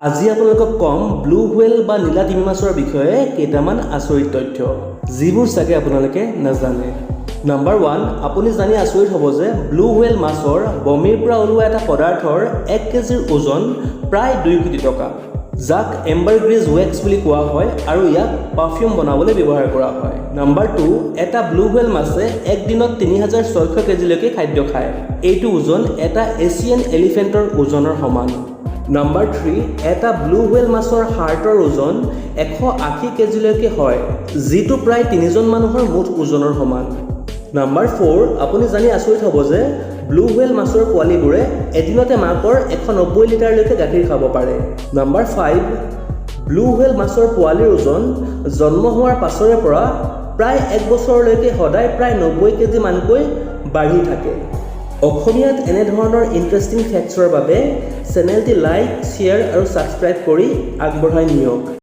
আজি আপোনালোকক ক'ম ব্লু হোৱেল বা নীলা তিমি মাছৰ বিষয়ে কেইটামান আচৰিত তথ্য, যিবোৰ চাগে আপোনালোকে নাজানে। নাম্বাৰ 1, আপুনি জানি আচৰিত হ'ব যে ব্লু হোৱেল মাছৰ বমিৰ পৰা ওলোৱা এটা পদাৰ্থৰ 1 কেজিৰ ওজন প্ৰায় 2 কোটি টকা, যাক এম্বাৰগ্ৰিজ ৱেক্স বুলি কোৱা হয় আৰু ইয়াক পাৰফিউম বনাবলৈ ব্যৱহাৰ কৰা হয়। নাম্বাৰ 2, এটা ব্লু হোৱেল মাছে একদিনত 3600 কেজিলৈকে খাদ্য খায়। এইটো ওজন এটা এছিয়ান এলিফেণ্টৰ ওজনৰ সমান। নাম্বাৰ 3, এটা ব্লু হোৱেল মাছৰ হাৰ্টৰ ওজন 180 কেজিলৈকে হয়, যিটো প্ৰায় তিনিজন মানুহৰ মুঠ ওজনৰ সমান। নাম্বাৰ 4, আপুনি জানি আচৰিত হ'ব যে ব্লু হোৱেল মাছৰ পোৱালিবোৰে এদিনতে মাকৰ 190 লিটাৰলৈকে গাখীৰ খাব পাৰে। নাম্বাৰ 5, ব্লু হোৱেল মাছৰ পোৱালিৰ ওজন জন্ম হোৱাৰ পাছৰে পৰা প্ৰায় এক বছৰলৈকে সদায় প্ৰায় 90 কেজি মানকৈ বাঢ়ি থাকে। অসমীয়াত এনেধৰণৰ ইণ্টাৰেষ্টিং ফেক্টছৰ বাবে চেনেলটি লাইক, শ্বেয়াৰ আৰু ছাবস্ক্ৰাইব কৰি আগবঢ়াই নিয়ক।